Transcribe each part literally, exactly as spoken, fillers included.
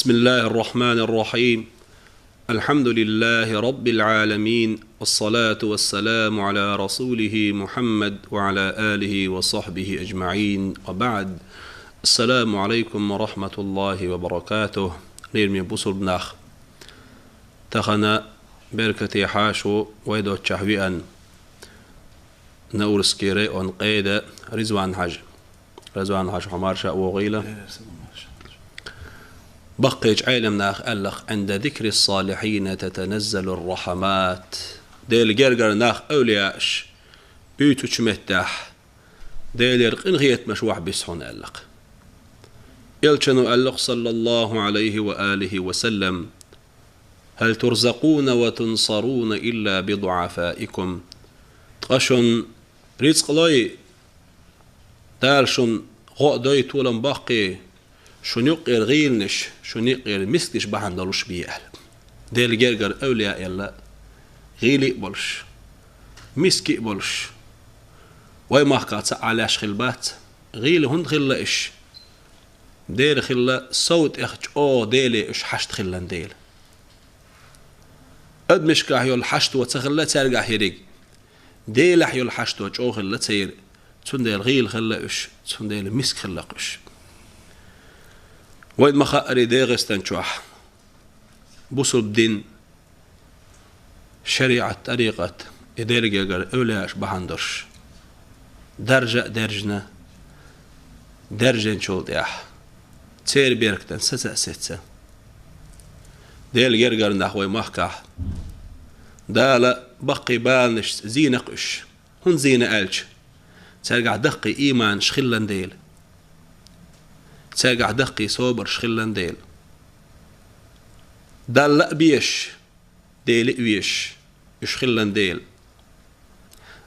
بسم الله الرحمن الرحيم. الحمد لله رب العالمين، والصلاة والسلام على رسوله محمد وعلى آله وصحبه أجمعين، وبعد. السلام عليكم ورحمة الله وبركاته. Лераме бусулба нах. Тахана беркате хьашу вай доцчахь веана Наурский район къеда Ризван-Хьажа. Ризван-Хьажа, хьо марша вогӀийла. Баккхийчу Ӏеламнаха аьлларх: «عند ذكر الصالحين تتنزل الرحمات». Делан гергара нах, эвлияаш буьйцучу меттехь, Делера къинхетамаш вахьа бисс хьуна аьлларх. Элчано аьлларх, саллаллаху Ӏалайхи ва алихи ва саллам: «هل ترزقون وتنصرون إلا بضعفائكم». Ткъа шун рицкъ лой, Дала шун гӀо а дой, толам боккхий, шун юккъера гӀийланаш, шун юккъера мискаш бахьана долуш бе аьлла. Делан гергара эвлияъ елла, гӀийла а болуш, миска а болуш, вай махкахь цхьа а леш хилла бац. ГӀийла хӀунда хилла уьш? Дера хилла сов тӀех чӀогӀа Деле уьш хьашт хиллан дела. Адамашкахь йолу хьашто ца хилла цаьргахь ерриг. Делахь йолу хьашто чӀогӀа хилла церан, цундела гӀийла хилла уьш, цундела миска хилла уьш. Вайн ма-хаъара, ДегӀастан чохь бусулба дин, шариӀат, тӀарикъат, и Делан гергара эвлияаш бахьана долуш, даржа а даьржина, даьржинчул тӀаьхьа церан беркатан саца а сецна, Делан гергара нах вай махкахь, Дала баккхий баланашца зийна-кх уьш. ХӀунда зийна аьлча, цаьргахь даккхий ийманаш хиллан дела, цаьргахь даккхий собарш хиллан дела. Далла а безаш, Дела а везаш уьш хиллан дела.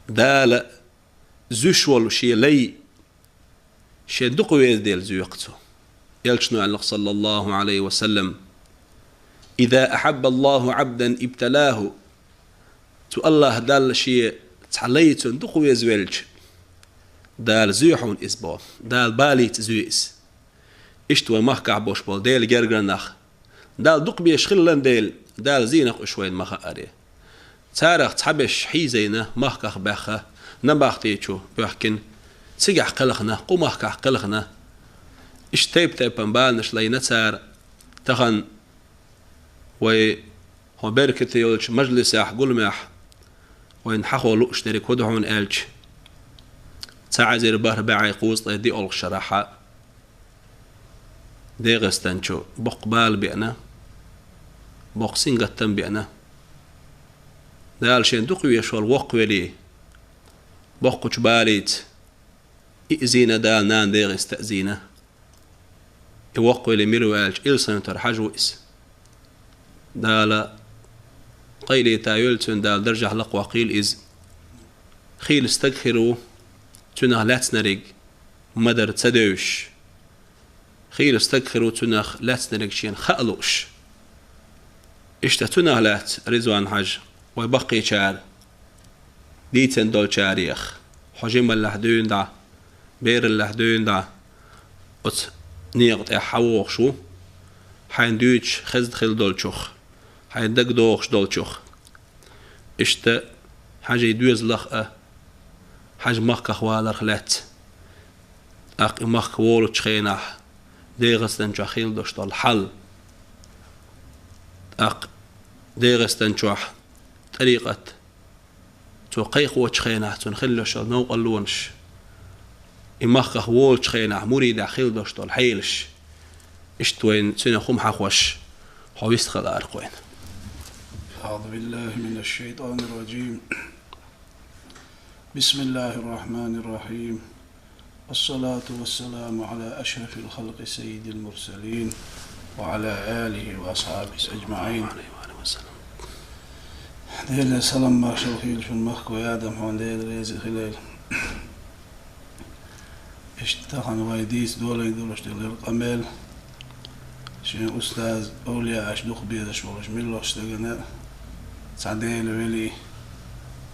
Дала зуьйш волу шен лай шен дукха веза дела зуьйш-кх цо. Элчано аьлла-кх, саллаллаху Ӏалайхи ва саллам: «إذا أحب الله عبدا ابتلاه». Цу АллахӀ Далла шен цхьа лай цунна дукха веза велча, Дала зуьйш хьуна иза боху, Дала балийца зуьйш иза. Иштта вай махкахь болуш болу Делан гергара нах, Далла дукха безаш хиллан дела, Дала зийна-кх уьш вайна ма-хаъара. Царах цхьаберш хьийзийна, махках баьхна, набахти чу боьхкина, цигахь кхелхина, кху махкахь кхелхина. Иштта тайп-тайпана баланаш лайна цара. Тахана вай хӀокху беркате йолчу мажлисехь, гуламехь вайна хьахо лууш дерг хӀун ду хьуна аьлча, цхьа эзар бархӀ бӀе кхузткъе диъолгӀачу шарахь ДегӀастан чу боккха бала беана, боккха сингаттам беана. Дала шен дукха везаш волу воккхавелла, боккхачу балийца, и а зийна Дала, нана ДегӀаста а зийна. И воккхавелла мила ву аьлча, Илсхан-Юьртара Хьажа ву иза. Дала къайле тӀе йойла цуьнан, Дала даржехь лакхавоккхийла иза. Хийла стаг хир ву цуьнах лаьцнарг, ма-дарра ца девзаш. Хийла стаг хир ву цуьнах лаьцнарг шена хаа лууш. Иштта цуьнах лаьцна, Ризван-Хьажа, вай баккхийчара, дийцина долчарех, хьо жималлехь дуьйна дӀа, бераллехь дуьйна дӀа, оцу некъа тӀехь хьан вогӀуш ву, хьайна дуьйцуш хезна хилла долчух, хьайна дагадогӀуш долчух. Иштта Хьажин доьзалх а, Хьажа махках валарх лаьцна, тӀаккха и махка волучу хенахь ДегӀастан чохь хилла долуш долу хьал, тӀаккха ДегӀастан чохь тӀарикъат цо кхайкхочу хенахь цунна хилла долуш долу новкъарлонаш, и махках волучу хенахь муридех хилла долуш долу хьелаш. Иштта вайна цуьнан хӀума хьахош, хьо вистхилаарх вайна. أعوذ بالله من الشيطان الرجيم. بسم الله الرحمن الرحيم. الصلاة والسلام على أشرف الخلق سيد المرسلين وعلى آله وأصحابه أجمعين. Делера салам-маршалла хуьлда шуна, махкахой, Адам, хьуна Дела реза хилийла. Иштта тахана вай дийца долийна долуш долу къамел, шен устаз, овлияаш дукха безаш волуш муьлххачу стагана, цхьа Делан вели,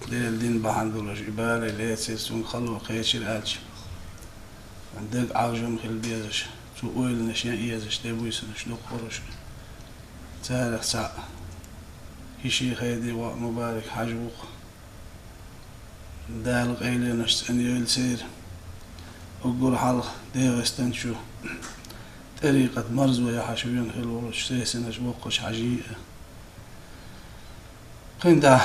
Делан дин бахьана долуш и бала лецира, цуьнга хало кхечира аьлча, дага Ӏалашо хила безаш, ойланаш ян езаш, де буйсанаш дукха хуьлуш. Царах цхьаъ Киши Хайди воӀ Мубарак-Хьажа ву-кх. Дала къайленашца цӀена йойла церан. Уггар хьалха ДегӀастан чу тӀарикъат марзо яхьаш вена хилла волчу Сесинаш воккхачу Хьажин а. КхидӀа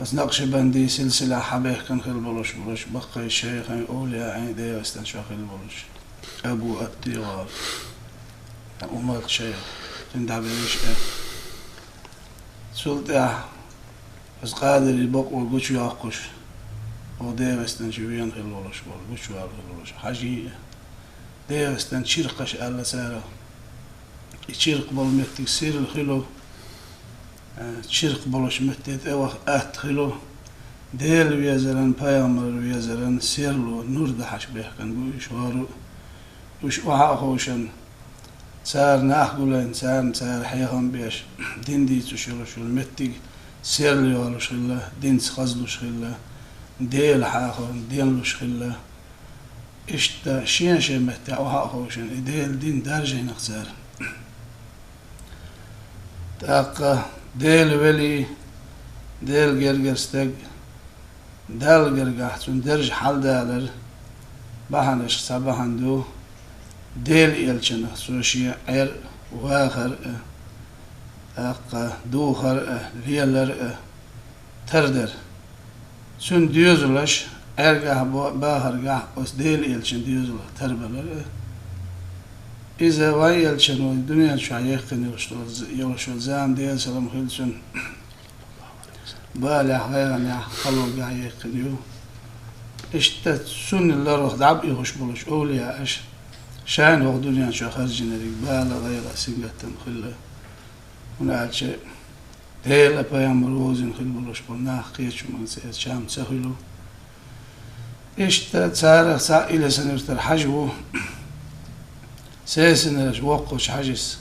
оцу Накъшбандийн силсилехь хьабаьхкина хилла болуш болуш баккхий шайхийн, овлияийн ДегӀастан чохь хилла болуш Абу Аттигъар, Умар шайх, кхидӀа берриш а. Цул тӀаьхьа оцу Къадирийн бакъо гучуйоккхуш, оха ДегӀастан чу вена хилла волуш болу, гучувала хилла волуш Хьажин а. ДегӀастан чиркхаш аьлла цара. И чиркх болу меттиг сирла хилла, э, чиркх болуш метте тӀе ваха атта хилла. Делан везаран, пайхамаран везаран серло нур дахьаш бехкан бу уьш хӀора а. Уьш охьа а ховшан, цара нах гулайн, царна цара хьехам беш, дин дийцуш йолуш йолу меттиг серла йолуш хилла, динца хазлуш хилла, Делан хьехорна денлуш хилла. Иштта шен-шен меттехь охьа а ховшина, и Делан дин даржийнарг цара. ТӀаккха Делан вели, Делан гергара стаг, Далла гергахь цуьнан дарж хьаладалар бахьанашка цхьа бахьана ду, Делан элчанах цо шен Ӏер а, вахар а, тӀаккха духар а, лелар а, тардар. Цуьнан доьзалш Ӏергахь бо-, бахаргахь оцу Делан элчан доьзалх тарбалар а. Иза вайн элчано дуьнен чохь яьккхина йолуш долу з-, йолуш йолу зама, Делан салам хила цунна, балехь, гӀайгӀанехь, хало гахь яьккхина ю. Иштта цунна ларваха дӀа а ихуш болуш овлияаш, шайна хӀокху дуьнен чохь хаьржинарг бала, гӀайгӀа, сингаттам хилла. ХӀунда аьлча Дела пайхамар вовзийна хила болуш болу нах кхечу хӀуманца эца чам ца хуьлу. Иштта царах цхьаъ Илисанан юьртара Хьажа ву. Сесинарш воккхачу Хьажис,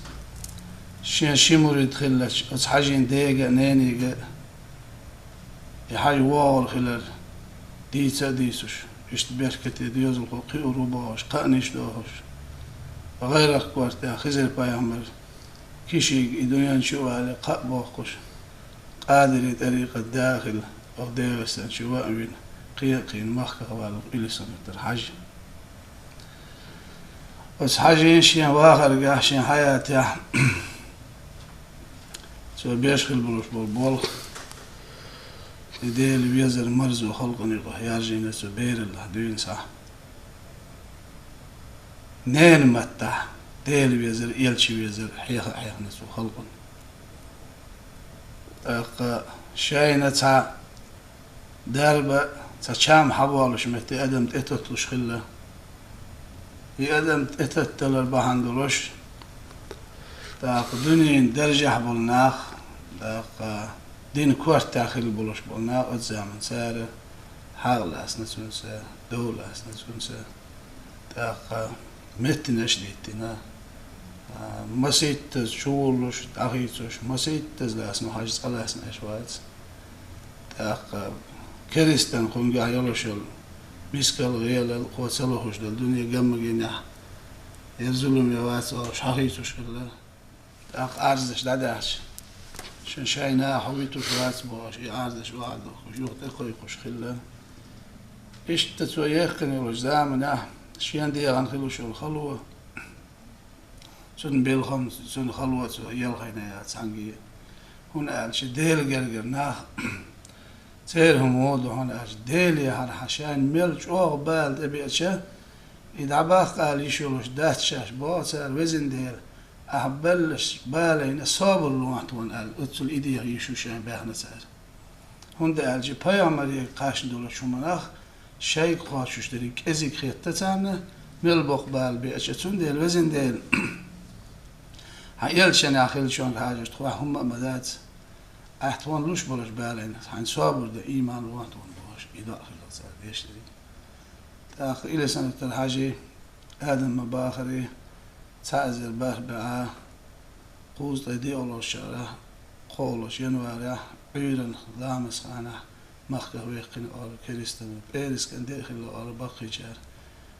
шен ши мурид хиллачу оцу Хьажин дега а, нене а, и Хьажа вогӀур хилар дийца а дийцуш, иштта беркате доьзалхо кхиор ву бохуш, кхаънаш дохуш, гӀайракх кортехь Хизир-пайхамар Кишига и дуьнен чу а вале, кхаъ боккхуш, Къадирий тӀарикъат да а хилла, оха ДегӀастан чу ван а вина, кхин а кхин Махках валлалц Илисанан юьртара Хьажа. Оцу Хьажин шен вахаргахь, шен хьаятехь цо беш хила болуш болу болх, и Делан везар марзо халкъана юкъахь яржийна цо бераллахь дуьйна схьа. Ненан маттахь Делан везар, элчан везар хьеха а хьехна цо халкъана. ТӀаккха шайна цхьа дарба, цхьа чам хьаболуш метте адам тӀетотталуш хилла. И адам тӀетатталар бахьана долуш, тӀаккха дуьненан даржехь болу нах, тӀаккха динан кортехь хилла болуш болу нах оцу заман цара хьагӀ лаьцна цуьнца, дов лаьцна цуьнца. ТӀаккха меттанаш а диттина, а, масийттаза чувуллуш, дӀахийцуш, масийттаза лаьцна Хьажа цкъа лаьцна аьлла вац. ТӀаккха керистан кхуьнгахь йолуш йолу мискал, гӀелал, кхо ца лохуш долу дуьне гаммагийнехь, яра зуламе вац олуш хьахийцуш хилла. ТӀаккха Ӏарздаш дӀадаьхьча, шен шайн наха хьо витуш вац бохуш, и Ӏарздаш охьадохуш, юха тӀекхойкхуш хилла. Иштта цо яьккхина йолчу заманахь шен дегӀан хилуш йолу хало, цуьнан белхам, цуьнан хало цо елхайна яц цхьаьнгге. ХӀунда аьлча Делан гергара нах, церан хӀума вон ду, хӀунда аьлча Деле хьархьа шайна мел чӀогӀа бала тӀебеача, и дӀабаккха ала йиш йолуш дац шаьш, боху цара, везан Дела, ахьа беллаш балайна собар лохьа тхуна аьлла, оццул и деха йиш ю шайн баьхна цара. ХӀунда аьлча пайхамаре кхаьчна долчу хӀуманах шайга кхочуш дерриг кӀезиг хетта царна, мел боккха бала беача, цундела, везан Дела, хьан элчанехь хиллачунга хьажаш тхох хӀумма а ма дац, ахьа тхуна луш болчу балайна хьайна собар дан ийман лохьа тхуна бохуш, и доӀа хилла цара деш дерриг. ТӀаккха Илисанан юьртара Хьажи, Адам ма-бахаре, цхьа эзар бархӀ бӀе кхузткъе диъалгӀачу шарахь, кхоалгӀачу январехь, Ӏуьйранна ламазханахь Махках ваьккхина олу керистанаш, пӀераскан де а хилла олу баккхийчара.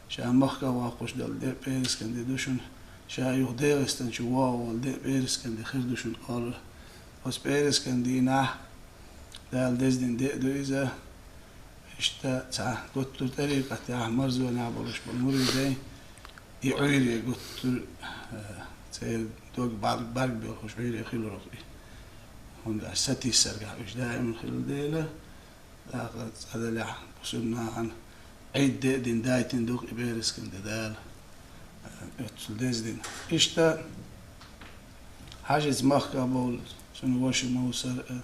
Ша Махках воккхуш долу де пӀераскан де ду шуна, Ша юха ДегӀастан чу воагӀа волу де ПӀераскан де хир ду шуна олура. Оцу ПӀераскан дийнахь Дала деза дина де а ду иза. Иштта цхьа гуттар а тӀарикъатехь марзонехь болуш болу муридай, и Ӏуьйре гуттар а, э, церан дог барг-, барг белхаш Ӏуьйре хиларх и. ХӀунда аьлча сатийсаргахь уьш даиман хилла дела, тӀаккха цкъа далехь бусурнахана Ӏийд де а дина дайтина ду-кх и ПӀераскан де Дала, э, оццул деза дина. Иштта Хьажица махках бовла цуьнан ваша Мовсар а,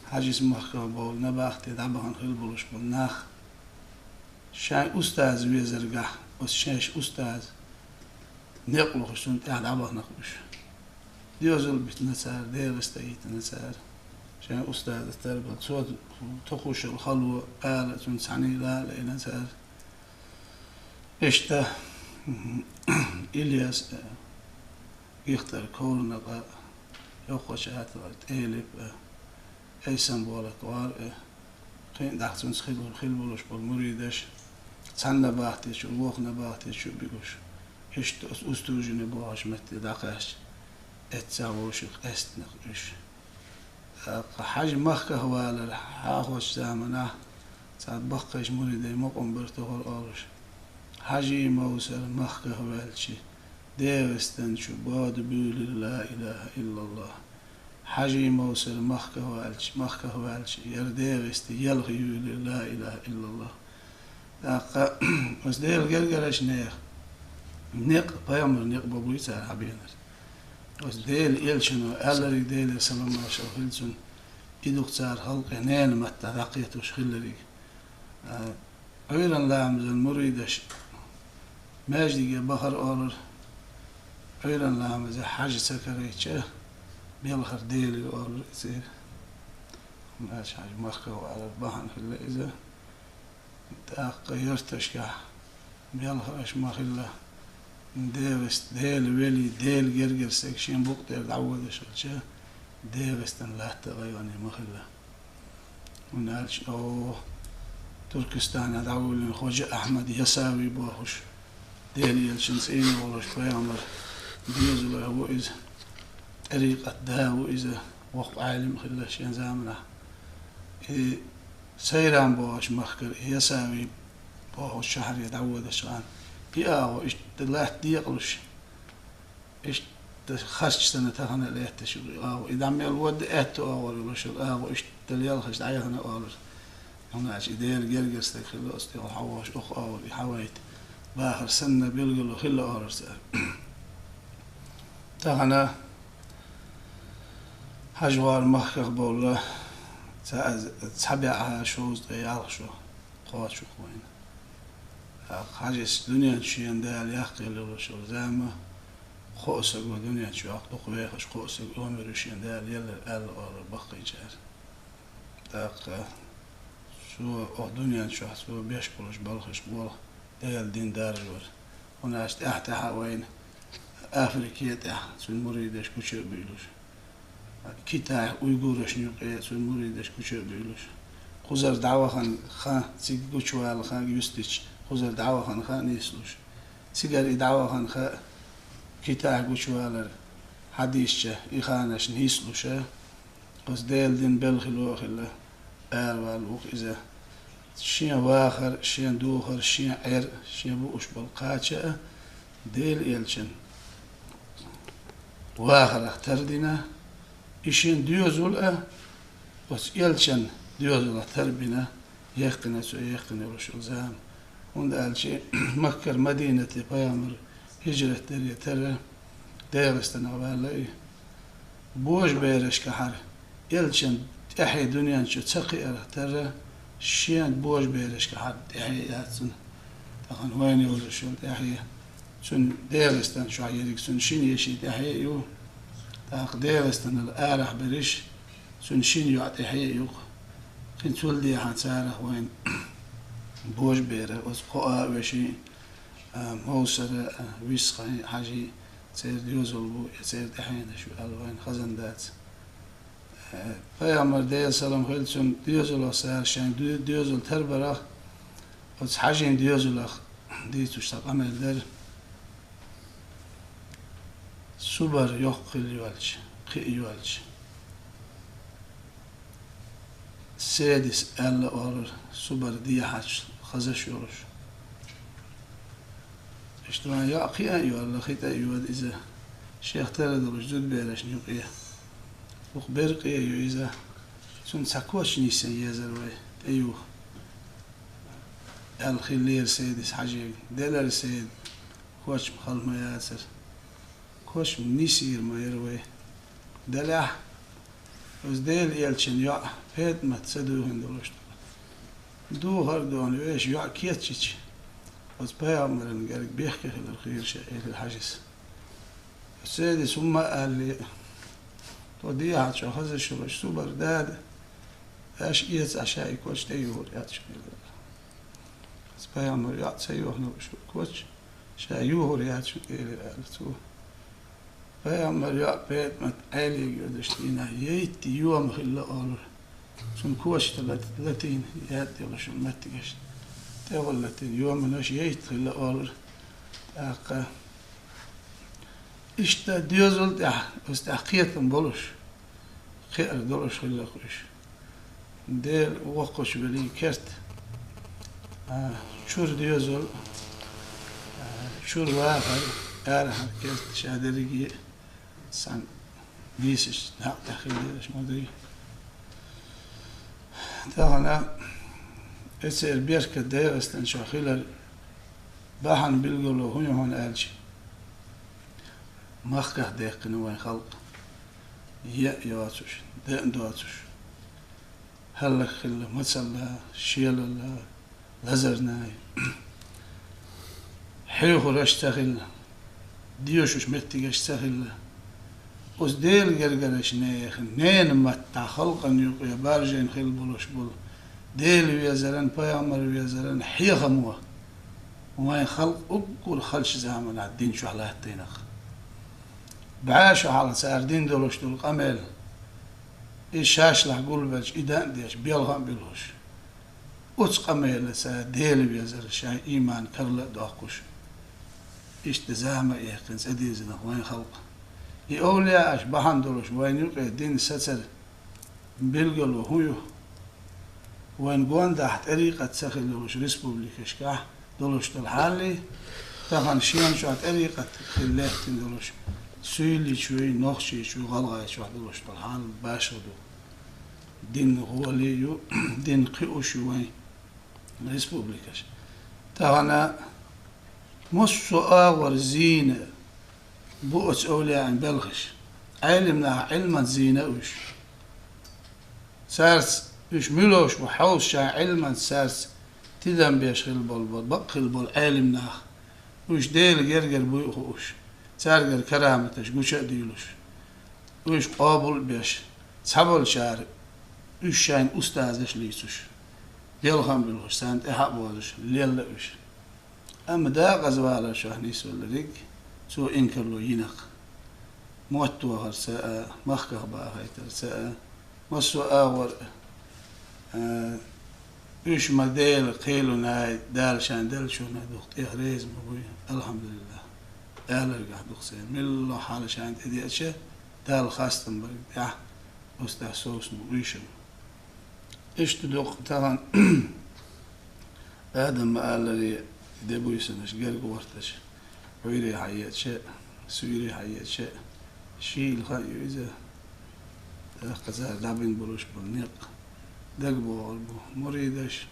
Хьажица махках бовла набахте дӀабахана хила болуш болу нах, шайн устаз везаргахь, оцу шайша устаз некъ лохуш цунна тӀехь дӀабахана-кх уьш. Доьзал битина цара, ДегӀаста йитина цара. Шайн устаза тарбала цо тохуш йолу хало ала а цунна цхьаьний ала а йина цара. Иштта Ильяс а, Гихтар Коврнакъа, Йоккхачу АтагӀар ТӀелип а, Эйсамболат ГӀор а, кхин а дахьа цуьнца хилла хила болуш болу муридаш, цхьана набахте чу, вукху набахте чу а бигуш, иштта оцу Устужине бохучу метте дӀакхаьчча, эццахь вовшах къестина-кх уьш. ТӀаккха Хьажа махках валар хьахочу заманахь цхьа баккхийчу муридай мукъам бара тохара олуш: Хьажий Мовсар махках ваьлча, ДегӀастан чу бода буьйлира ла илаха иллаллах. Хьажий Мовсар махках ваьлча, махках ваьлча, яра ДегӀаста елха юьйлира ла илаха иллаллах. ТӀаккха оцу Делан гергарчу нехан некъ, пайхамар некъ бан буй цара хьабийнарг. Оцу Делан элчано аьллариг, Делера салам-маршалла хуьлда цунна, и ду-кх цара халкъе ненан маттахь дӀакхетош хиллариг. А, Ӏуьйранна ламазан муридаш маьждиге бахара олура. Ӏуьйранна ламазе Хьажа ца карийча, белхар Дела ю олура и цӀера. Хьажа махках валар бахьана хилла иза. ТӀаккха ярташкахь белхараш ма хилла. ДегӀаста Дела вели, Дела гергара стаг шен букъа тӀера дӀаводаш хилча, ДегӀастан латта гӀайгӀане ма хилла. ХӀунда аьлча, о, Туркестанехь дӀавуллина Ходжа Ахьмад Ясави бохуш, Делан элчанан цӀийнах волуш пайхамар доьзалехь ву иза, тӀарикъат да ву иза, воккха Ӏалим а хилла шен заманахь. И Сайран бохучу махкара и Ясави бохучу шахьаре дӀаводачу хана, и агӀо иштта латта декъалуш, иштта харцчу санна тахана а лаьтташ ю и агӀо. И дӀа мел водда аьтту агӀор йолуш йолу агӀо иштта лелхаш дӀаяхана олура. ХӀунда аьлча и Делан гергара стаг хилла оцу тӀехула хьавогӀуш, оха агӀор и хьавайта бахар санна билгало хилла олура цара. Тахана Хьажа гӀор махках бовла, ца-, цхьа бӀе шовзткъе ялх шо кхочух вайна. ТӀаккха Хьажис дуьнен чу шена Дала яккхийла йолуш йолу зама, кхо а саг ву дуьнен чохь дукха вехаш, кхо а саг омир ю шена Дала еллар аьлла олура баккхийчара. ТӀаккха цо оха дуьнен чохь цо беш болуш балхаш болх Делан дин даржор. ХӀунда аьлча тӀаьхь-тӀаьхьа вайна Африке тӀехь цуьнан муридаш гуча а буьйлуш, Китайхь уйгурашна юкъе цуьнан муридаш гуча а буьйлуш, кхузара дӀавахана хан, цига гучувала хан юьстича, кхузара дӀавахана хан нислуш, цигара и дӀавахана хан Китайхь гучувалар хьадисча, и ханаш нислуша, оцу Делан дин белхало а хилла, аравала ву-кх иза. Шен вахар, шен духар, шен Ӏер, шен бууш болу кхача а Делан элчан вахарах тардина, и шен доьзал а оцу элчан доьзалах тарбина, яьккхина цо яьккхина йолуш йолу зама. ХӀунда аьлча Маккара Мадинате пайхамар хӀижрат даре тара ДегӀастанах ваьлла и. Божаберашкахьара, элчан тӀаьхье дуьнен чу ца кхиарах тара, шен божаберашкахьара тӀаьхье яц цуьнан. Тахана вайна йолуш йолу тӀаьхье, цуьнан ДегӀастан чохь ерриг цуьнан шина ешин тӀаьхье а ю. ТӀаккха ДегӀастанал арахь берриш, цуьнан шина йоӀ тӀаьхье а ю-кх. Кхин цул дехьа царах вайна божабера, оцу кхоа а вешин, а, Мовсара, а, Висхайн, Хьажий, церан доьзал бу, я церан тӀаьхьенаш ю аьлла вайна хазна дац. Э, пайхамар, Делан салам хуьлда цунна, доьзалах цара шайн ду-, доьзал тарбарах, оцу Хьажин доьзалах дийцуш цхьа къамел дара. Субар йоккха хилла йоалча, кхиъ йоалча, Седис аьлла олура, Субар дехьачул хазаш йолуш. Иштта вайн йоӀ кхиъна а йоьлла, хи тӀе а йода иза, шех тера долуш зудаберашна юкъе. Дукха беркъе а ю иза, цунна цхьа коч нисъян езара вай, тӀеюха, аьлла хиллера Седис Хьаьжега. Делара Седа, кочам хала ма яцара. Кочам нисйийр ма яра вай. Делахь, оцу Делан элчан йоӀ ПетӀамат ца дуьйхина долуш ду. Духар а дуьйхина, вешан йоӀ кечйича, оцу пайхамарна герга бехке хилар хийра ша, элира Хьаьжас. Седис хӀумма а аьллий, тхо дехьа чохь хазаш йолуш Субар дада, аша эца, аша и коч тӀеюхур яц шуна, элира. Оцу пайхамаран йоӀ ца юьйхина шу коч, ша юьйхур яц шуна, элира аьлла цо. Пайхамаран йоӀ ПетӀамат Ӏелега йодаш дийнахь, яйтта йома хилла олура. Цунна коча тӀе лат-, латийна ятта йолуш йолу меттигаш. ТӀехула латийна йоманаш яйтта хилла олура. ТӀаккха иштта доьзал тӀехь, оцу тӀехь кхетам болуш, кхиар долуш хилла-кх уьш. Дела воккхачу велий керт, а, чуьра доьзал, а, чуьра вахар, арахьара керт ша дерриге а цхьана нийсачу дакъа тӀехь хилла дераш ма дуй. Тахана эцеран беркат ДегӀастан чохь хилар бахьана билгало хӀун ю хьуна аьлча, махках даьккхина вайн халкъ, е а йоцуш, де а доцуш, хӀаллакьхилла мацалла, шелалла, лазарнай. Хьехарш ца хилла, доьшуш меттигаш ца хилла. Оцу Делан гергарчу нехан, ненан маттахь халкъана юкъе баржийна хилла болуш болу Делан везаран, пайхамаран везаран хьехамо вайн халкъ уггар халчу заманахь дин чохь латтийна-кх. БӀе шо хьалха цара дина долуш долу къамел, иза шашлахь гулбелча, и дан а деш, белхан а буьлхуш. Оцу къамелаца Делан везар шайн ийман карла а доккхуш, иштта зама а яьккхина цӀа дезина-кх вайн халкъ. И овлияаш бахьана долуш вайн юкъе дин сацар билгало хӀун ю? Вайн гондахь тӀарикъат ца хилла йолуш республикашкахь долуш долу хьаллий, тахана шена чохь тӀарикъат хилла лаьттина долуш Суьйличуй, Нохчийчуй, ГӀалгӀайчохь долуш долу хьал башха ду. Дин гӀоле ю, дин кхиош ю вайн республикаш. Тахана массо а агӀор зийна бу оцу овлияан белхаш. Ӏелам наха Ӏилманца зийна уьш. Цаьрца уьш муьлш бу хьовсуш, Ӏилманца цаьрца тидам беш хилла болу, бакъ хилла болу Ӏелам нах. Уьш Делан гергара буй а хууш, цаьргара караматаш гуча а дуьйлуш, уьш къобал а беш, цхьаболчара уьш шайна устазаш а лийцуш, белхан а буьлхуш, царна тӀаьхьа а бозуш, лелла уьш. Амма декъаза валар чохь нисвеллариг цо инкарло йина-кх. Мотт тохарца а, махках бахийтарца а, массо а агӀор а, уьш ма Делан кхелунай, Дала шайна деллачунна дукха тӀех реза ма буй, алхьамдулиллахӀ, аларгахь дукха церан. Милла хьал шайна тӀедеача, Далла хастам барг тӀехь, устагӀ совсма уьйшам. Иштта дукха тахана Адам ма-алларе, де буьйсанаш герга гӀорташ, Ӏуьйре хьаеача, суьйре хьаеача, шийла хан ю иза, тӀаккха цара дӀабина болуш болу некъ дагабогӀур бу. Муридаш,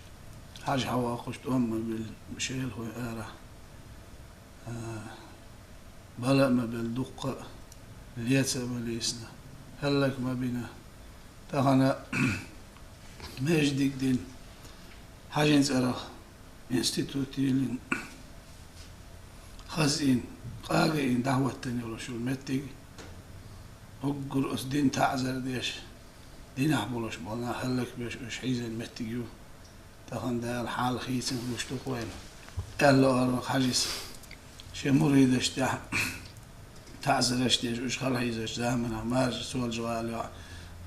хьажа хьавоккхуш тӀом ма билла, шелахой арахь. А, бала а ма белла дуккха а, леца а ма лийсина, хӀаллак ма бина. Тахана междиг дина, хьажин цӀарах институт йиллина, хазйина, къагийна дӀахӀоттина йолуш йолу меттиг, уггар оцу дин таӀзар деш, динахь болуш болу нах хӀаллакбеш уьш хьийзина меттиг ю. Тахана Дала хьал хийцина гуш ду-кх вайна, аьлла олу-кх Хьажис. Шен муридаш тӀехь таӀзараш деш уьш хала хьийзачу заманахь, маржа Солжа-ГӀала йоӀ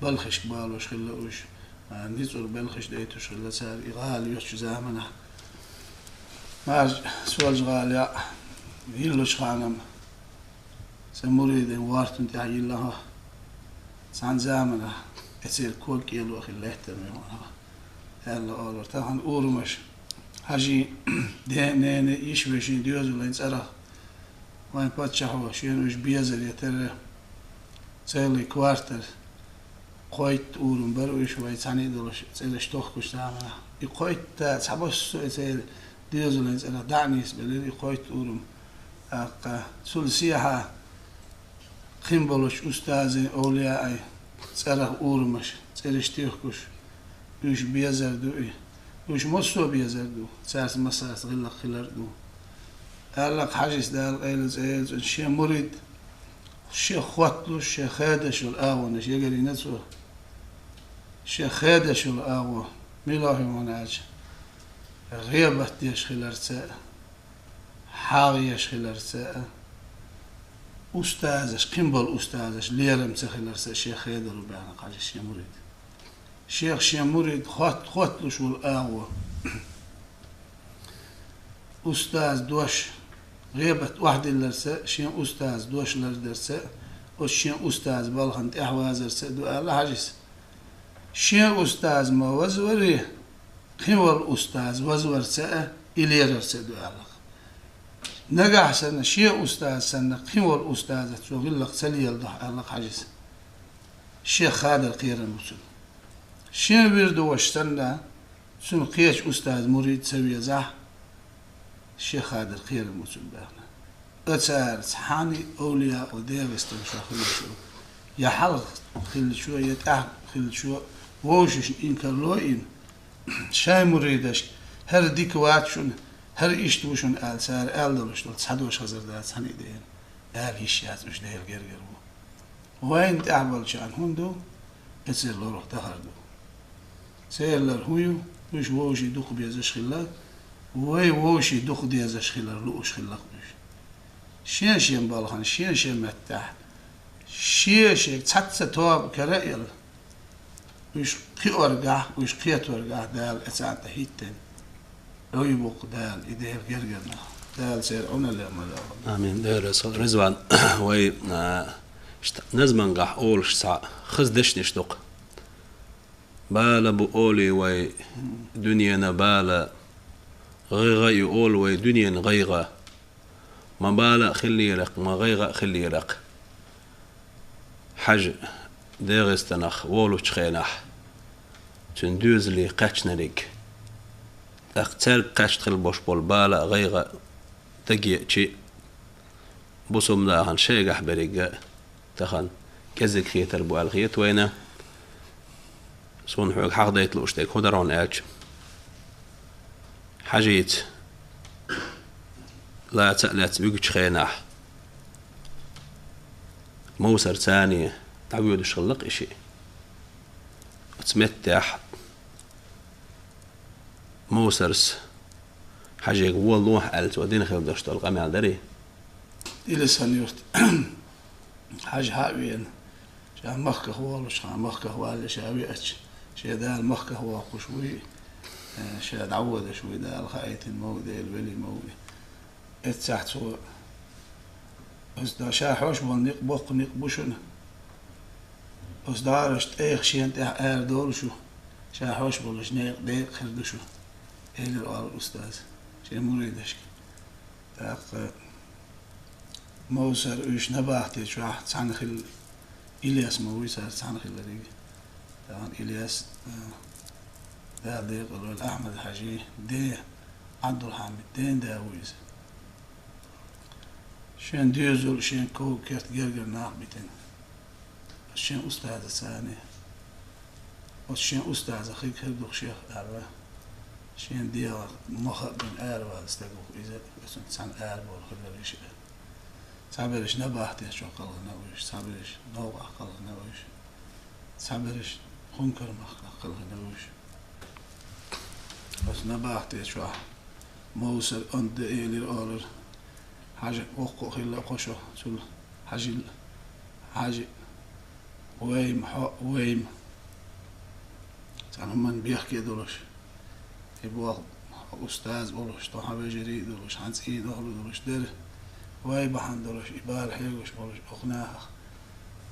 балхашка балош хилла уьш, а, ницкъур белхаш дайтуш хилла цара и гӀала йоьттучу заманахь. Маржа Солжа-ГӀала йоӀ йиллачу ханам Цу муридийн вортан тӀехь йиллина хьо. Цхьана заманахь эцера ког кӀело хилла лаьттара ма хьо, аьлла олура. Тахана урамаш хьажий, ден-, ненан, йиш-вешин доьзалан цӀарах вайн паччахьо шена уьш безар яр, царна квартал кхойтта урам бара уьш вай цхьаьна долуш цӀераш тохкучу заманахь. И кхойтта цхьабосса а церан доьзалан цӀарах дӀа а нийсбелира и кхойтта урам. ТӀаккха цул сехьа кхин болчу устазийн, овлияийн цӀарах урамаш, цӀераш тохкуш, уьш безар ду и. Уьш массо а безар ду, цаьрца массаьрца гӀиллакх хилар а ду. Аьлла-кх Хьажис, Дала къайле цӀе йойла цуьнан, шен мурид, шех хотталуш, шен хедаш йолу агӀонаш ягарйина цо. Шех хедаш йолу агӀо мила хир ву аьлча, гӀийбат деш хиларца а, хьагӀ еш хиларца а, устазаш, кхин болу устазаш лерам ца хиларца а шех хедар ву баьхна Хьажис шен мурид. Шех шен мурид хот-, хотталуш волу агӀо. Устаз дош гӀийбат охьадилларца а, шен устаз дош лардарца а, оцу шен устаз балхана тӀаьхьавазарца а ду аьлла Хьажис. Шен устаз ма вазвари, кхин волу устаз вазварца а, и лерарца а ду аьлла-кх. Нагахь санна шен устаз санна кхин волу устазаца цо гӀиллакх ца леладахь аьлла-кх Хьажис. Шех хадар кхерам бу цунна. Шен вирдо ваша санна, цунна кхечу устаз мурид ца везахь, шех хадар кхерам бу цунна баьхна. Ткъа цара цхьана а овлияъ ДегӀастан чохь хиллачо, я хьалха хиллачо, я тӀаьхьа хиллачо вовшашна инкарло а йина, шайн муридашка хӀара дика вац шуна, хӀара иштта ву шуна аьлла, цара аьлла долуш долу цхьа дош хазар дац цхьана а дена, ала йиш яц, уьш Делан гергара ву. Вайна тӀехь болчарна хӀун ду, эцар лорах дахар ду. Церан лар хӀун ю, уьш вовшийн дукха безаш хилла, вай вовшийн дукха дезаш хилар лууш хилла-кх уьш. Шен-шен балхана, шен-шен меттехь, шен-шега цхьацца тоба кара а елла, уьш кхиоргахь, уьш кхеторгахь Дала эцарна тӀе хӀиттина. Ой, бу-кх Дала, и Делан гергара нах. Дала церан Ӏуналле ма догӀу. Амин. Дела со Ризван, вай, а, шт-, назмангахь олуш цхьа хаза дешнаш ду-кх. Бала бу олий вай, дуьненан бала, гӀайгӀа ю олу вай, дуьненан гӀайгӀа. Ма бала а хиллера-кх, ма гӀайгӀа а хиллера-кх. Хьажа ДегӀастанах волучу хенахь, цуьнан доьзале кхаьчнариг, тӀаккха цаьрга кхаьчна хила болуш болу бала а, гӀайгӀа а дагаеача, бусалба нахана шайгахь берриге а тахана кӀезиг хетар бу аьлла хета вайна. Суна хьоьга хьахадайта лууш дерг хӀун дара хьуна аьлча, Хьажица лаца а лаьцна вуьгучу хенахь, Мовсар царна дӀавоьдуш хилла-кх и шиъ. Оцу меттехь Мовсарс Хьажега вон лохьа аьлла, цо дина хилла долуш долу къамел дарий? Илисан юрт Хьажа хьа а веана, ша махках волуш, хан махках валле ша веача, шен Дала махках воккхуш вуй, э, ша дӀаводуш вуй, Дала хаийтина ма ву, Дела велий ма ву и. Эццахь цо: «Оцу да-, ша хьош болу некъ боккха некъ бу шуна. Оцу дӀарашна тӀех шена тӀехь ара долу шу, ша хьош болуш некъ декъа хир ду шу», — элира олу устаз шен муридашка. ТӀаккха Мовсар уьш набахте чохь цхьаьна хилла, Ильяс ма вуй цара цхьаьна хиллариг. Тахана Ильяс, а, Дала декъала войла, Ахьмад-Хьажин ден Ӏабдулхьамид ден да ву иза. Шен доьзал, шен ков-керт гергара нах битина. Шен устаза царна. Оцу шен устазах хиг хир ду-кх шех аьлла, шен дегӀах мах а бина аравала стаг ву-кх иза, оцунца цхьаьна арабовла хилла виша. Цхьаберш набахте чохь кхалхина вуьш, цхьаберш новкъахь кхалхина вуьш, цхьаберш Хункар-махкахь кхалхина вуьш. Оцу набахте чохь Мовсар онда элира олура. Хьажа воккха а хилла кхо шо, цул Хьажил, Хьажи, вайма, хьо, вайма. Цхьана хӀуманна бехке а долуш, и боху устаз а волуш, тхо хьан вежарий а долуш, хьан цӀийнан охьа а долуш дара. Вай бахьана долуш, и бала хьегуш болуш, оха нахах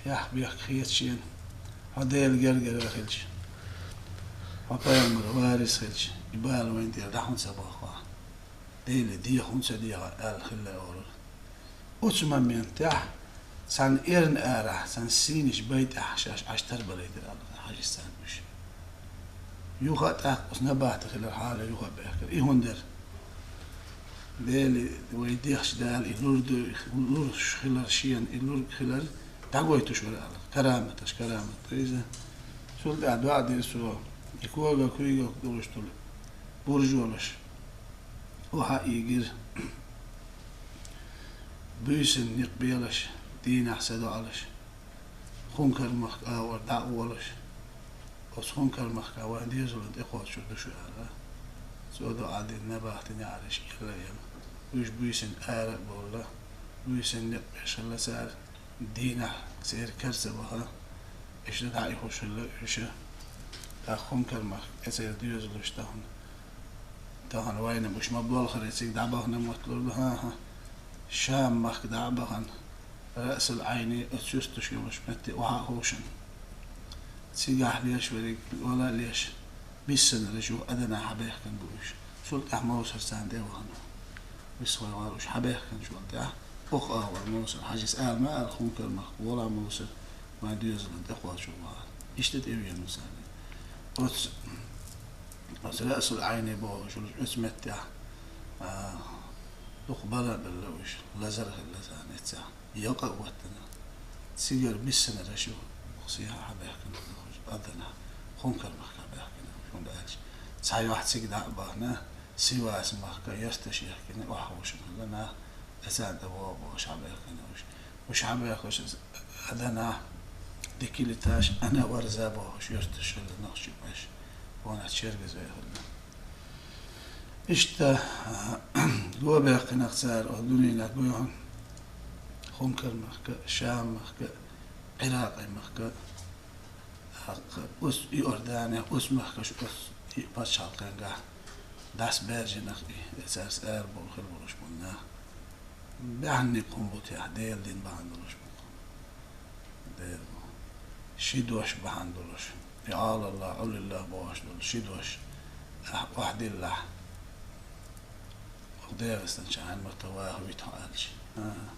яхь-бехк хеташ шена, хьо Делан гергара хилча, хьо пайхамар варис хилча, и бала вайн тӀера дӀа хӀунда ца боху ахь? Деле деха хӀунда ца дехьа аьлла хилла олура. Оцу моментехь цхьана эрна арахь, цхьана сийнаш бай тӀехь шаьш Ӏаш тарбалайтира аьлла хьажа царна уьш. Юха а тӀаккха оцу набахта хилар хьала юха а баьхкира. И хӀунда дара? Дели вай дехча Дала и лур ду, лурш хилар шена, и лург хилар дӀагойтуш вара аьлла. Караматаш, карамат ду иза. Цул тӀаьхьа доӀа дира цо, и кога куьйгалх долуш долу буржолаш. Оха а ийгира. Буьйсанна некъ белаш, дийнахь са доӀалаш. Хункар-махка агӀор дӀа а волуш, оцу Хункар-махка вайн доьзалан тӀекхочур ду шу аьлла. Цо доӀа дина, набахтин неӀараш кӀелла а елла. Уьш буьйсанна ара а бовла, буьйсанна некъ беш хилла цара, дийнахь церан кара ца баха, иштта дӀа а ихуш хилла уьш. ТӀаккха Хункар-махка тӀе церан доьзалаш тахана, тахана вайна уьш ма болхара цига дӀабахана мотталур ду, хӀан-хӀа, Шам-махка дӀа а бахана, Раъсул-Ӏайни оцу юьсташ йолуш метте охьа а ховшина. Цигахь леш верриг вала а леш, биссанараш юха Аданахь хьабаьхкина бу уьш. Цул тӀаьхьа Мовсар царна тӀе а вахана. Висхой гӀор уьш хьабаьхкинчу вала тӀаьхьа, оха агӀор Мовсар, хьажис ала ма ала, Хункар-махка волахь Мовсар, вайн доьзалан тӀекхочур ву аьлла. Иштта тӀе а веана царна. Оцу, оцу Раъсул-Ӏайни бохуш, оцу меттехь, а, дукха бала а белла уьш, лазар а хилла царна эццехь. Якъа а ваттана. Цигара биссанараш ю, сехьа хьабаьхкина, Аданахь, Хункар-махка баьхкина, хӀунда аьлча цхьа юьхь цига дӀа а бахана, Сивас-махка ярташ яхкина, охьаховшина хилла нах, эцарна тӀе вогӀу бохуш хьабаьхкина уьш. Уьш хьабаьхкинчу Аданахь, Дикилиташ, Ана-Варза бохуш ярташ хилла нохчийн бӀаьш, вонах чергаза хилла. Иштта, го баьккхинарг цара оцу дуьненах гуьйхьна, Хункар-махка, Шам-махка, Ӏиракъи-махка, тӀаккха оцу Иорданехь, оцу махкаш, оцу и пачхьалкхенгахь дӀасабаьржинарг и, цаьрца арабовла хир болуш болу нах. Баьхьаниг хӀун бу техьа, Делан дин бахьана долуш бу. Дера бу. Ши дош бахьана долуш. И Ӏалалла, Ӏулилла бохуш долу ши дош. Ахь охьадиллахь. Оха ДегӀастанчу хьайн матта ваха витахь аьлча. ХӀан.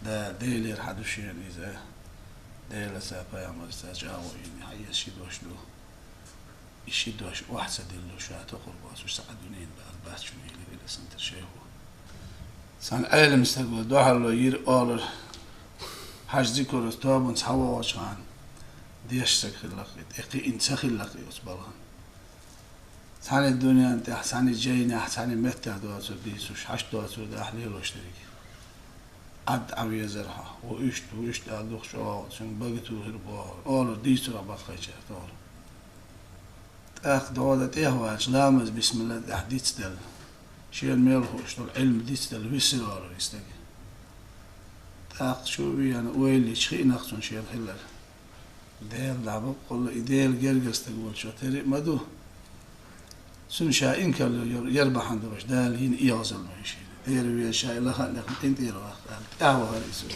Да, Делера хьан ду шена иза. Делаца, пайхамарца чӀагӀо йина, хьан иза ши дош ду. И ши дош охьа ца дилло ша тохур боцуш, ша дуьненан бала бац шуна, элира Илсантар шайхо. Цхьана Ӏелам стага дуьхьало йира олура, хьажа зикарца тобанца хьавогӀучу хана, дешна стаг хилла-кх и, тӀе кхиъна ца хилла-кх и оцу балхана. Цхьана дуьненна тӀехь, цхьана жайнехь, цхьана меттехь доцург дийцуш, хьашт доцург дахь лелош дерг. Ӏад Ӏан везара хьо, ву иштта, ву иштта аьлла дукха чӀогӀа, цуьнга бага тухура бохура, олура дийцурехь баккхайчара тохура. ТӀаккха догӀа дан тӀехваьлча, ламаз бисмилла тӀехь дицделла, шена мел хууш долу Ӏилма дицделла висира олура и стаг. ТӀаккха чу а веана, ойла йича хиъна-кх цунна шена хилар. Делан дӀа баккъалла и Делан гергара стаг волчо тера а ма ду. Цунна ша инкарло яр, яр бахьана долуш Дала йина эгӀазалла ма ю шена. Дера веза ша и лахана тӀехь къинтӀера ваккха аьлла, тӀаьхьа вахара иза.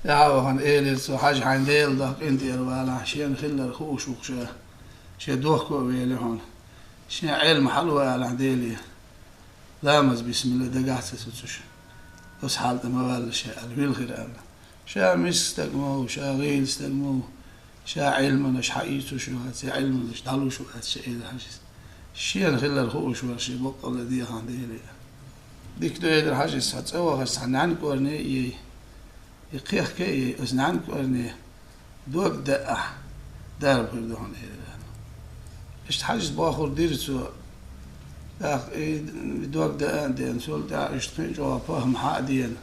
ТӀаьхьа вахана элира цо: «Хьажа, хьайн Делан духьа къинтӀера валахь, шена хилларг хууш ву-кх ша, шен дохко а велахь хьуна. Шен Ӏилма хьалавалахь Деле». Ламаз бисмилла дагахь ца суцуш, оцу хьал тӀе ма валла ша аьлла, вилхира аьлла. Ша миска стаг ма ву, ша гӀийла стаг ма ву, ша Ӏилманаш хьаийцуш вац, я Ӏилманаш дӀалуш вац ша, элира хьажас. Шена хилларг хууш вара шен баккъалла дехьа Деле. Дика ду, элира хьажас, хьо цӀа вахаш цхьа нӀаьнг кӀорне а ей. И кхехка а ей, оцу нӀаьнг кӀорне дог даа ахь, дарба хир ду хьуна, элира. Иштта хьажас бохур дира цо. ТӀаккха и дог даа а деана, цул тӀаьхьа иштта кхин а чӀогӀа пахӀма хьа а деана,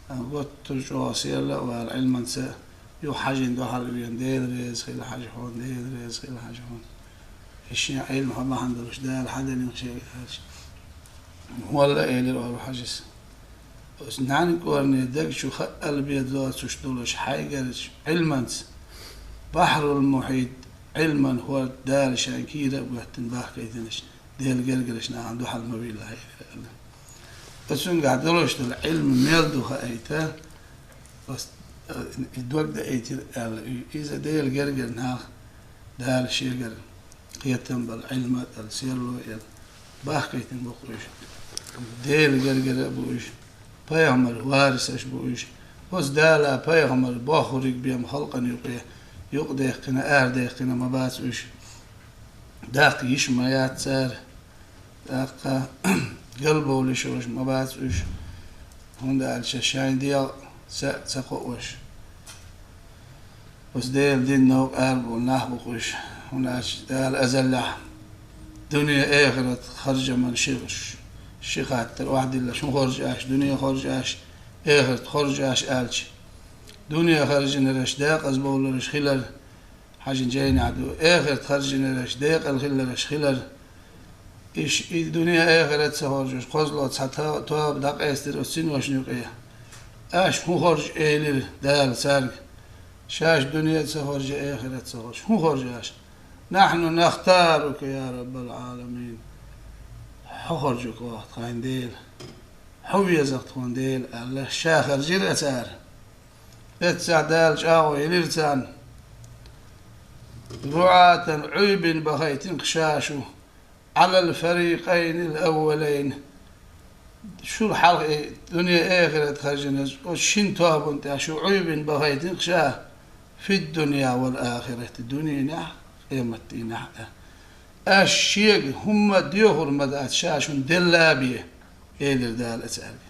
гуттар а чӀогӀа серло а вала, Ӏилманца юха хьажин дуьхьал а веана: «Дела реза хила хьажа хьуна, Дела реза хила хьажа хьуна. И шен Ӏилма хьо бахьана долуш Дала хьаделлинг шега», аьлча. «ВаллахӀи, — элира олу хьажас, — оцу нӀаьнг кӀорне даг чу хаъал бен доцуш долуш хьайгарчу Ӏилманца, бахьрул-мухьит Ӏилман хӀорд Дала шайн кийра а гоьттина бахкайдинарш Делан гергарчу нахана дуьхьал ма виллахь», — элира аьлла. Цуьнгахь долуш долу Ӏилма мел ду хаийта, ас, э, и дог даийтира аьлла, и, иза Делан гергара нах, Дала шегара кхетам болу Ӏилма а, серло а, бахкийтина бу-кх уьш. Делан гергара а бу уьш, пайхамар варисаш бу уьш. Оцу Дала пайхамар бохуриг бен халкъана юкъе, юкъадаьккхина, арадаьккхина ма бац уьш. Даккха йиш ма яц цара. ТӀаккха галбовлуш йолуш ма бац уьш, хӀунда аьлча шайн дегӀ са а ца кхоош, оцу Делан дин новкъа арабовла нах бу-кх уьш. ХӀунда аьлча Дала азаллехь дуьне-эхарт харжаман ши, ши хаттар охьадиллаш, хӀун хоржу аьлча, дуьне хоржу аьлча, эхарт хоржу аьлча аьлча, дуьне харжинарш декъаза бовларш хилар, хьажин жайнахь ду, эхарт харжинарш декъала хилларш хилар. Иш и дуьне-эхарт ца хоржуш, кхозлагӀа цхьа то-, тоба дӀакъаьстира оцу синошна юкъе. Аша хӀун хоржу элира Дала цаьрга? Шаьш дуьне а ца хоржу, эхарт а ца хоржу. ХӀун хоржу аша? Нахьну нахтарука, я Раббал Ӏаламин. Хьо хоржу-кх ваха тхайна Дела. Хьо веза-кх тхуна Дела, аьлла, ша харжира а цара. Эццахь Дала чӀагӀо елира царна: «РуӀатан», Ӏуьйбина бахийтина-кх ша шу, «Ӏалал фарикъайнил аввалайн». Шул хьалха и дуьне-эхарт харжинарш, оцу шина тобанна тӀехь шу Ӏуьйбина бахийтина-кх ша, «фид-дунья вал-ахирати», дуьненахь, къематдийнахь а. Аша шега хӀумма а доьхур ма дац, ша шуна делла а бен, элира Дала цаьрга.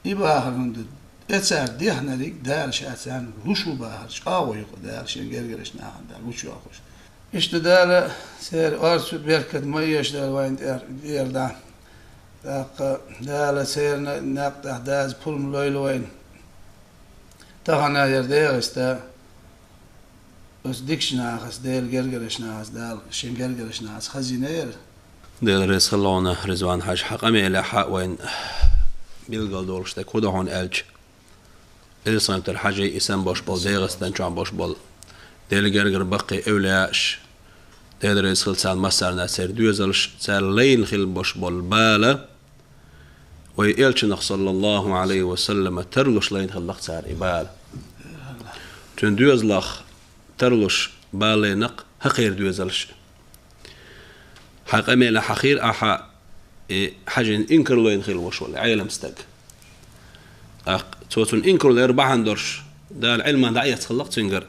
И бахар хӀунда ду? Цара дехнарг Дала ша царна луш ву бахар, чӀагӀо ю-кх Дала шен гергарчу нахана Дала гучуйохуш. Иштта Дала церан орцу беркат ма эша Дала вайна тӀера, тӀера дӀа. ТӀаккха Дала церан накъ тӀехь даза пурба лойла вайна. Тахана яра ДегӀаста, оцу дикачу нахаца, Делан гергарчу нахаца Дала шен гергарчу нахаца хазийна яра. Дела реза хуьлда хьуна, Ризван-Хьаьжа, хьан къамелехь вайна билгал долуш дерг хӀун ду хьуна аьлча, Элсамтара Хьаьжин и санна болуш болу, ДегӀастан чохь болуш болу Делан гергара баккхий эвлаяаш, Дела реза хуьлда царна массарна, церан доьзалш, цара лайна хилла болуш болу бала, вайн Элчанах, саллаллаху Ӏалайхи ва саллама, тарлуш лайна хилла-кх цара и бала. Цуьнан доьзалах тарлуш бала лайна-кх хӀокхеран доьзалш. Хьан къамелехь хьахийра ахьа и Хьаьжин инкарло йина хилла волуш волу Ӏелам стаг. ТӀаккха цо цунна инкарло яр бахьана долуш, Дала Ӏилма дӀаэцна хилла-кх цуьнгара.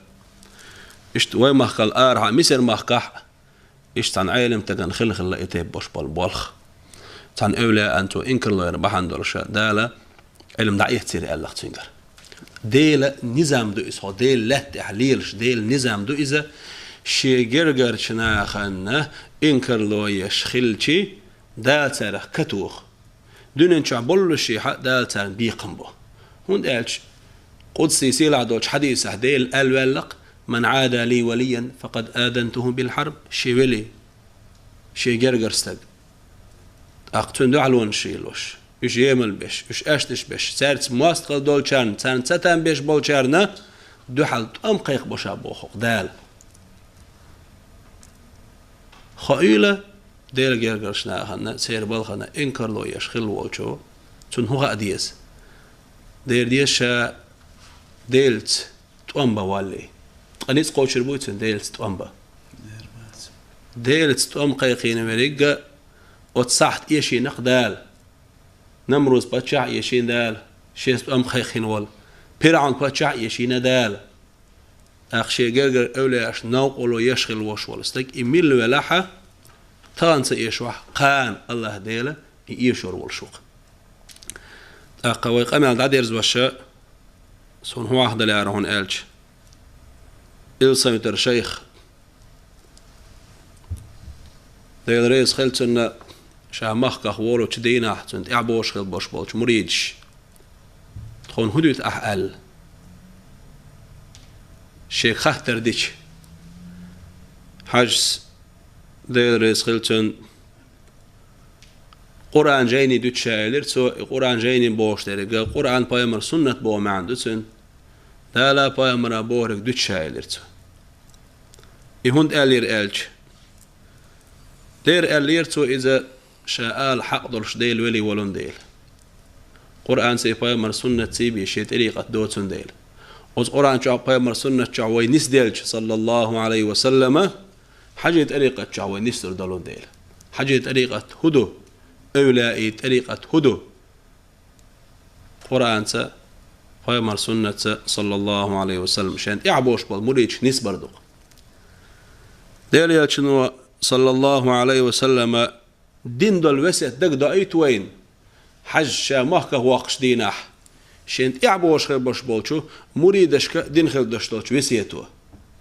Иштта вайн махкал арахьа, Мисар-махкахь а, иштта цхьана Ӏелам стагана хилла хилла и тайпа болуш болу болх. Цхьана эвлаяана цо инкарло яр бахьана долуш, Дала Ӏилма дӀаэцира аьлла-кх цуьнгара. Делан низам ду иза, хьо Делан лаьтта тӀехь лелаш, Делан низам ду иза, шен гергарчу нахана инкарло еш хилча, Дала царах катоха. Дуьнен чохь боллушехь а Дала царна бекхам бо. ХӀунда аьлча, къудси сийлахь долчу хьадисехь Дела аьлла ваьлла-кх: «Ман Ӏада ли валиян, факъад азантуху бил хьарб», шен вели, шен гергара стаг. ТӀаккха цуьнан дуьхьалонаш йиллош, уьш емал беш, уьш аьшнаш беш, цаьрца мостагӀалла долчарна, царна цатам беш болчарна дуьхьал тӀом кхайкхабо ша боху-кх Дала. Хоийла, Делан гергарчу нахана, церан балхана инкарло еш хилла волчо, цунна хӀун хаа деза? Дера деза ша Делаца тӀом бан валлий. Ткъа ницкъ кхочур буй цуьнан Делаца тӀом бан? Делаца тӀом кхайкхийна верриг а оцу сахьт эшийна-кх Дала. Намруз-паччахь а эшийна Дала, шеца тӀом кхайкхийна волу. ПирӀун-паччахь а эшийна Дала. ТӀаккха шен гергара эвлаяашна новкъарло еш хилла волуш волу стаг, и милла велахь а, тахана ца эшахь, кхана АллахӀ Дела и эшор волуш ву-кх. ТӀаккха вай къамел дӀадерзош, суна хӀун вахдалара хьуна аьлча, Илсамитара шайх, Дела реза хила цунна, ша махках волучу дийнахь цунна тӀаьхьа бохуш хила болуш болчу муридаш: «Тхуна хӀун дуьту ахь?» – аьлла. Шега хаттар дича, Хьаьжас, Дела реза хила цунна, Къуръан жайни дуьту ша, элира цо, и Къуръан жайни бохуш дерг, Къуръан, пайхамар суннат боху маьӀна ду цуьнан. Дала, пайхамара бохург дуьту ша, элира цо. И хӀунда аьллера аьлча, дера аьллера цо иза, ша ала хьакъ долуш Дела велий волун дела. Къуръанций, пайхамар суннатций бе шен тӀарикъат доцун дела. Оцу Къуръан чохь, пайхамар суннат чохь вай нисделча, саллаллаху алейхи ва саллама, хьажий тӀарикъат чохь вай нисдур долун дела. Хьажий тӀарикъат хӀу ду? Эвлаий тӀарикъат хӀу ду? Къуръанца, пайхамар суннатца, саллаллаху алейхи ва саллам, шен тӀехь болуш болу муридаш нисбар ду. Дела елчано, саллаллаху алейхи ва саллама, дина долу весет дага доуьйту вайна, хьажа ша махках воккхуш дийнахь, шен тӀехь бохуш хир болуш болчу муридашка дина хир долуш долчу весето.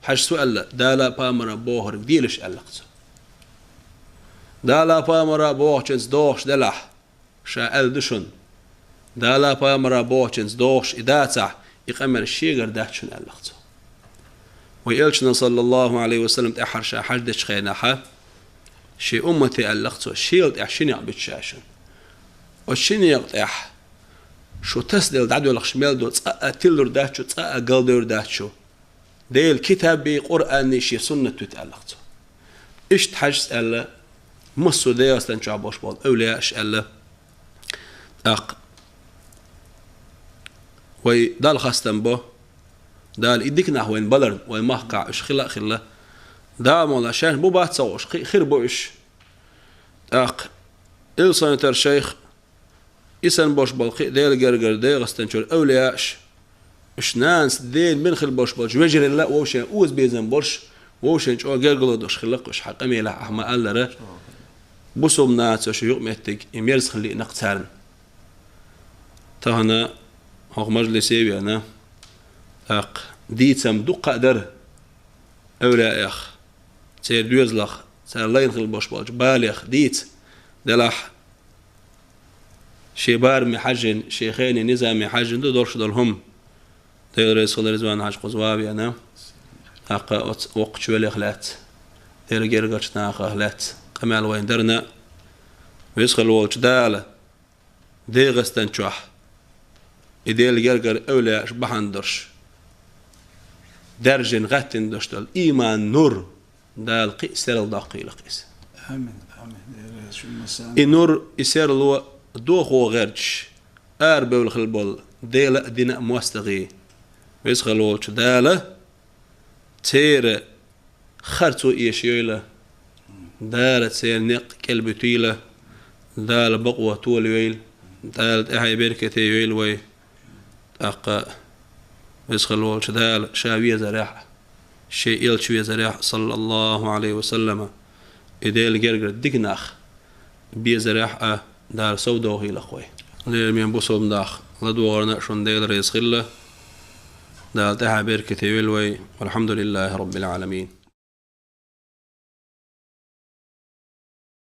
Хьажа со аьлла, Дала пайхамара бохург делаш аьллакх цо. Дала пайхамара бохучуьнца догӀуш делахь, ша аьлла ду шуна, Дала пайхамара бохучуьнца догӀуш и дацахь, и къамел шегара дац шуна аьллакх цо. Вай элчана, саллаллаху алейхи ва саллам, тӀаьххьара ша хьаждечу хенахьа, шен уммате аьллакх цо, шел тӀехь ши некъ битта ша шуна. Оцу ши некъа тӀехь шу тасаделла дӀадоьлхуш мел ду, цкъа а тилалур дац шу, цкъа а галдевр дац шу. Делан китабий, Къуръанний, шен суннат вуьту аьллакх цо. Иштта хьажа со аьлла, массо а ДегӀастан чохь болуш болу эвлаяаш аьлла. ТӀаккха вай Далла хастам бо, Дала и дика нах вайна баларна, вайн махкахь уьш хила а хилла. Дала мукъ лахь, шаьш бу бац ца хууш, кхин а хир бу уьш. ТӀаккха Илсхан-Юьртара шайх, и санна болуш болу кхин а Делан гергара ДегӀастан чуьра эвлаяаш, уьш нанас дена бина хила болуш болчу вежаралла а вовшийн озабезам болуш, вовшийн чӀогӀа гергарло долуш хилла-кх уьш, хьан къамелехь ахьа ма-аллара, бусулба нацо шун юкъаметтиг и мерза хила лиъна-кх царна. Тахана хӀокху мажлисе а веана, тӀаккха дийцам дуккха а дара эвлаяэх, церан доьзалах, цара лайна хила болуш болчу балех дийца делахь, шен бараме хьаьжжина, шен хенийн низаме хьаьжжина ду долуш долу хӀума. Дела реза хуьлда Ризван-Хьаьжа кхуза ван а веана, тӀаккха оцу воккхачу велех лаьцна, Делан гергарчу нахах лаьцна къамел вайна дарна, веза хила волчу Дала ДегӀастан чохь и Делан гергара эвлаяаш бахьана долуш, даьржина гӀаьттина долуш долу ийман нур Дала кхин а серладоккхийла-кх иза. Амин, амин. Дела реза хуьлда шуна массарна. И нур, и серло дохо гӀерташ, арабевлла хила болу Делан а, динан а мостагӀий, веза хила волчу Дала церан харцо эшайойла, Дала церан некъ кӀелбуьтийла, Дала бакъо толайойла, Дала тӀаьхье беркате йойла вай. ТӀаккха веза хила волчу Дала ша везарехь а, шен элча везарехь а, саллаллаху алейхи ва саллама, и Делан гергара дика нах безарехь а Дала совдохийла-кх вай. Лераме бусулба нах ладогӀарна а шуна Дела реза хила. Дала тӀаьхье беркате йойла вай. Валхьамдулиллахи Раббил Ӏаламин.